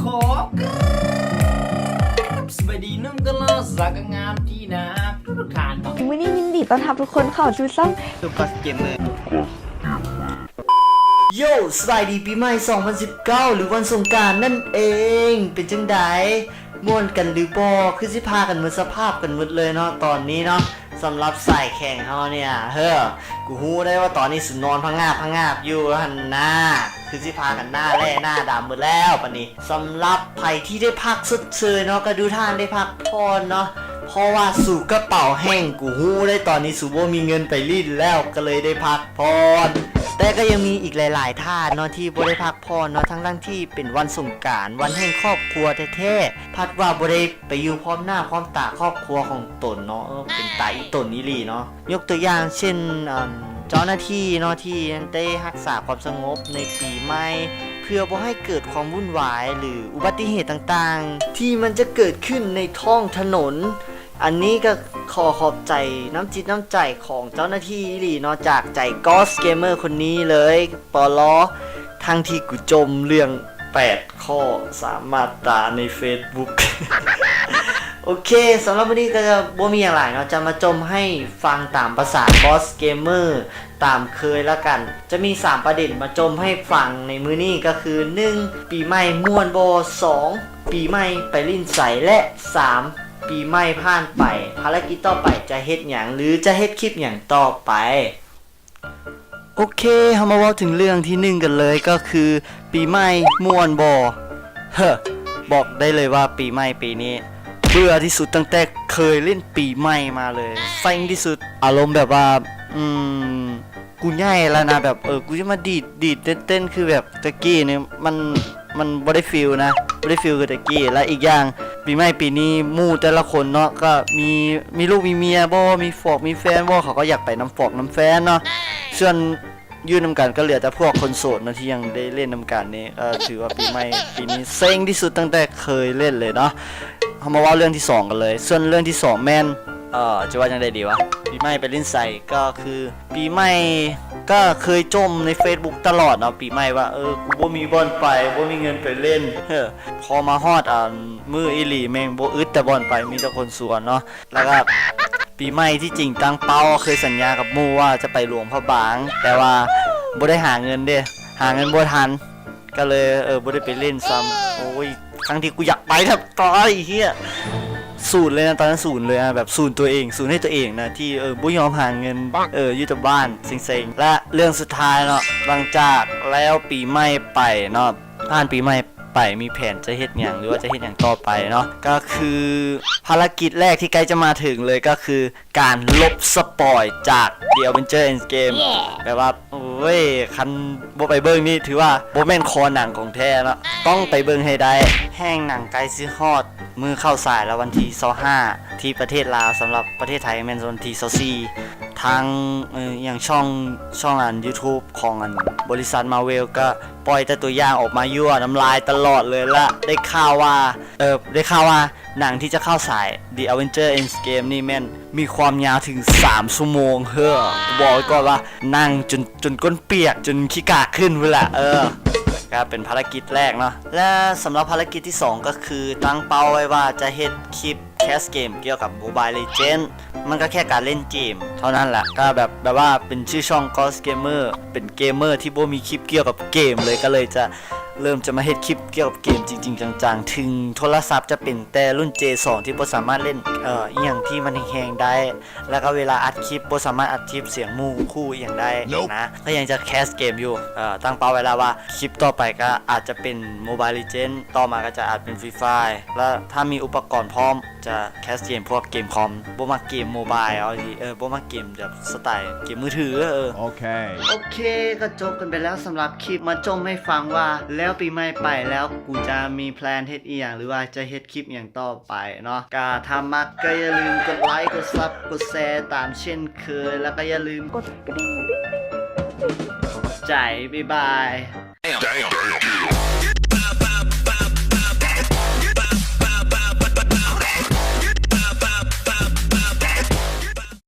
ຂໍກາບສະບາຍດີໜຸ່ມກະຫຼໍ່ສາວກະງາມທີ່ໜ້າຮັກທຸກໆທ່ານເນາະ. ມື້ນີ້ຍິນດີຕ້ອນຮັບທຸກຄົນເຂົ້າສູ່ຊ່ອງ Super Gamer. ໂຢ ສະບາຍດີປີໃໝ່ສອງພັນສິບເກົ້າ ຫຼື ວັນສົງການນັ້ນເອງ. ເປັນຈັ່ງໃດ? ມ່ວນກັນຫຼືບໍ່? ຄືຊິພາກັນໝົດສະພາບກັນໝົດເລີຍເນາະ ຕອນນີ້ເນາະ. ສຳລັບສາຍແຂງເຮົາເນີ້ຍ ເຮີ ກູຮູ້ໄດ້ວ່າຕອນນີ້ສູນອນພະງາບພະງາບຢູ່ຫັ້ນນາ ຄືຊິພາກັນໜ້າແຫຼ້ໜ້າດຳໝົດແລ້ວປານນີ້. ສຳລັບໃຜທີ່ໄດ້ພັກຊົດເຊີຍເນາະ ກະດູທ່ານໄດ້ພັກຜ່ອນເນາະ ເພາະວ່າສູກະເປົາແຫ້ງ ກູຮູ້ໄດ້ຕອນນີ້ສູບໍ່ມີເງິນໄປຫຼິ້ນແລ້ວ ກະເລີຍໄດ້ພັກຜ່ອນ. ແຕ່ກະຍັງມີອີກຫຼາຍໆທ່ານເນາະ ທີ່ບໍ່ໄດ້ພັກຜ່ອນເນາະ ທັງໆທີ່ເປັນວັນສົງການ ວັນແຫ່ງຄອບຄົວແທ້ໆ ພັດວ່າບໍ່ໄດ້ ໄປຢູ່ພ້ອມໜ້າພ້ອມຕາຄອບຄົວຂອງຕົນເນາະ. ເອີ ເປັນຕາອີ່ຕົນອີ່ຫຼີເນາະ. ຍົກຕົວຢ່າງເຊັ່ນ ອັນ ເຈົ້າໜ້າທີ່ເນາະ ທີ່ໄດ້ຮັກສາຄວາມສະຫງົບໃນປີໃໝ່ ເພື່ອບໍ່ໃຫ້ເກີດຄວາມວຸ່ນວາຍ ຫຼື ອຸບັດຕິເຫດຕ່າງໆ ທີ່ມັນຈະເກີດຂຶ້ນໃນທ້ອງຖະໜົນ. ອັນນີ້ກະຂໍຂອບໃຈນ້ຳຈິດນ້ຳໃຈຂອງເຈົ້າໜ້າທີ່ອີ່ຫຼີເນາະ ຈາກໃຈ Ghost Gamer ຄົນນີ້ເລີຍ ປລ ທັງທີ່ກູຈົ່ມເລື່ອງ ແປດຂໍ້ ສາມມາດຕາໃນເຟສບຸກ. ໂອເຄ ສຳລັບມື້ນີ້ກະຈະບໍ່ມີຫຍັງຫຼາຍເນາະ ຈະມາຈົ່ມໃຫ້ຟັງຕາມພາສາ Ghost Gamer ຕາມເຄີຍລະກັນ. ຈະມີສາມປະເດັນມາຈົ່ມໃຫ້ຟັງໃນມື້ນີ້ ກະຄື ໜຶ່ງ ປີໃໝ່ມ່ວນບໍ່? ສອງ ປີໃໝ່ໄປຫຼິ້ນໃສ? ແລະ ສາມ ປີໃໝ່ຜ່ານໄປ ພາລະກິດຕໍ່ໄປຈະເຮັດຫຍັງ ຫຼື ຈະເຮັດຄລິບຫຍັງຕໍ່ໄປ? ໂອເຄ ເຮົາມາເວົ້າເຖິງເລື່ອງທີໜຶ່ງກັນເລີຍ ກະຄື ປີໃໝ່ມ່ວນບໍ່? ເຮີ ບອກໄດ້ເລີຍວ່າປີໃໝ່ປີນີ້ເບື່ອທີ່ສຸດຕັ້ງແຕ່ເຄີຍຫຼິ້ນປີໃໝ່ມາເລີຍ. ເຊັງທີ່ສຸດ ອາລົມແບບວ່າ ອືມ ກູໃຫຍ່ແລ້ວນະ ແບບ ເອີ ກູຈະມາດີດ ດີດເຕັ້ນໆ ຄືແບບແຕ່ກີ້ນີ້ ມັນ ມັນບໍ່ໄດ້ຟີລນະ ບໍ່ໄດ້ຟີລຄືແຕ່ກີ້. ແລະ ອີກຢ່າງ ປີໃໝ່ປີນີ້ໝູ່ແຕ່ລະຄົນເນາະ ກະມີ ມີລູກມີເມຍບໍ່ ມີຟອກມີແຟນບໍ່ ເຂົາກະຢາກໄປນຳຟອກນຳແຟນເນາະ. ສ່ວນຢູ່ນຳກັນກະເຫຼືອແຕ່ພວກຄົນໂສດເນາະ ທີ່ຍັງໄດ້ຫຼິ້ນນຳກັນນີ້. ເອີ ຖືວ່າປີໃໝ່ປີນີ້ເຊັງທີ່ສຸດຕັ້ງແຕ່ເຄີຍຫຼິ້ນເລີຍເນາະ. ເຮົາມາເວົ້າເລື່ອງທີສອງກັນເລີຍ. ສ່ວນເລື່ອງທີສອງແມ່ນ ເອີ ຈະວ່າຈັ່ງໃດດີວະ ປີໃໝ່ໄປຫຼິ້ນໃສ? ກະຄື ປີໃໝ່ກະເຄີຍຈົ່ມໃນເຟສບຸກຕະຫຼອດເນາະ ປີໃໝ່ວ່າ ເອີ ກູບໍ່ມີບ່ອນໄປ ບໍ່ມີເງິນໄປຫຼິ້ນ. ເຮີ ພໍມາຮອດ ອັນ ມື້ອີ່ຫຼີແມ່ງບໍ່ອຶດແຕ່ບ່ອນໄປ ມີແຕ່ຄົນຊວນເນາະ. ແລ້ວກະປີໃໝ່ທີ່ຈິງຕັ້ງເປົ້າ ເຄີຍສັນຍາກັບໝູ່ວ່າຈະໄປຫຼວງພະບາງ ແຕ່ວ່າບໍ່ໄດ້ຫາເງິນເດ້ ຫາເງິນບໍ່ທັນ ກະເລີຍ ເອີ ບໍ່ໄດ້ໄປຫຼິ້ນຊ້ຳ. ໂອ້ຍ ທັງທີ່ກູຢາກໄປແທບຕາຍ ເຮີຍ ສູນເລີຍນະ ຕອນນັ້ນສູນເລີຍນະ ແບບສູນຕົວເອງ ສູນໃຫ້ຕົວເອງນະ ທີ່ ເອີ ບໍ່ຍອມຫາເງິນ ເອີ ຢູ່ແຕ່ບ້ານເຊັງໆ. ແລະ ເລື່ອງສຸດທ້າຍເນາະ ຫຼັງຈາກແລ້ວປີໃໝ່ໄປເນາະ ຜ່ານປີໃໝ່ໄປ ມີແຜນຈະເຮັດຫຍັງ ຫຼືວ່າຈະເຮັດຫຍັງຕໍ່ໄປເນາະ ກະຄື ພາລະກິດແລກທີ່ໃກ້ຈະມາເຖິງເລີຍ ກະຄື ການລົບສະປອຍຈາກ The Avengers Endgame ແບບວ່າ ໂອ້ຍ ຄັນບໍ່ໄປເບິ່ງນີ້ຖືວ່າບໍ່ແມ່ນຄໍໜັງຂອງແທ້ເນາະ ຕ້ອງໄປເບິ່ງໃຫ້ໄດ້. ແຮ່ງໜັງໃກ້ຊິຮອດມື້ເຂົ້າສາຍແລ້ວ ວັນທີຊາວຫ້າ ທີ່ປະເທດລາວ ສຳລັບປະເທດໄທແມ່ນວັນທີຊາວສີ່. ທາງ ເອີ ອີ່ຫຍັງ ຊ່ອງ ຊ່ອງ ອັນ YouTube ຂອງ ອັນ ບໍລິສັດ Marvel ກະປ່ອຍແຕ່ຕົວຢ່າງອອກມາ ຍົວະນ້ຳລາຍຕະຫຼອດເລີຍ. ລະ ໄດ້ຂ່າວວ່າ ເອີ ໄດ້ຂ່າວວ່າ ໜັງທີ່ຈະເຂົ້າສາຍ The Avengers Endgame ນີ້ແມ່ນມີຄວາມຍາວເຖິງສາມຊົ່ວໂມງ. ເຮີ ບອກໄວ້ກ່ອນວ່ານັ່ງຈົນ ຈົນກົ້ນປຽກ ຈົນຂີ້ກາກຂຶ້ນພຸ້ນລະ. ເອີ ກະເປັນພາລະກິດແລກເນາະ. ແລະ ສຳລັບພາລະກິດທີສອງ ກະຄືຕັ້ງເປົ້າໄວ້ວ່າຈະເຮັດຄລິບແຄສເກມກ່ຽວກັບ Mobile Legends ມັນກະແຄ່ການຫຼິ້ນເກມເທົ່ານັ້ນແຫຼະ ກະແບບ ແບບວ່າເປັນຊື່ຊ່ອງ Ghost Gamer ເປັນເກມເມີທີ່ບໍ່ມີຄລິບກ່ຽວກັບເກມເລີຍ ກະເລີຍຈະ ເລີ່ມຈະມາເຮັດຄລິບກ່ຽວກັບເກມຈິງໆ ຈັງໆ ເຖິງໂທລະສັບຈະເປັນແຕ່ລຸ້ນ ເຈ ສອງ ທີ່ບໍ່ສາມາດເລ່ນ ເອີ ອີ່ຫຍັງທີ່ມັນແຮງໆໄດ້ ແລ້ວກະເວລາອັດຄລິບບໍ່ສາມາດອັດຄລິບສຽງໝູ່ຄູ່ອີ່ຫຍັງໄດ້ນະ ກະຍັງຈະແຄສເກມຢູ່. ເອີ ຕັ້ງເປົ້າໄວ້ແລ້ວວ່າຄລິບຕໍ່ໄປກະອາດຈະເປັນ Mobile Legends ຕໍ່ມາກະຈະອາດເປັນ Free Fire ແລະ ຖ້າມີອຸປະກອນພ້ອມ ຈະແຄສເກມພວກເກມຄອມ ບໍ່ມັກເກມໂມບາຍ ເອົາອີ່ຫຼີ ເອີ ບໍ່ມັກເກມແບບສະໄຕເກມມືຖື. ເອີ ໂອເຄ ໂອເຄ ກະຈົບກັນໄປແລ້ວສຳລັບຄລິບ ມາຈົ່ມໃຫ້ຟັງວ່າແລ້ວປີໃໝ່ໄປແລ້ວ ກູຈະມີແພລນເຮັດອີ່ຫຍັງ ຫຼືວ່າຈະເຮັດຄລິບຫຍັງຕໍ່ໄປເນາະ. ກະຖ້າມັກກະຢ່າລືມກົດໄລ ກົດຊັບ ກົດແຊ ຕາມເຊັ່ນເຄີຍ ແລ້ວກະຢ່າລືມກົດກະດິ່ງ ຂອບໃຈ ບາຍບາຍ.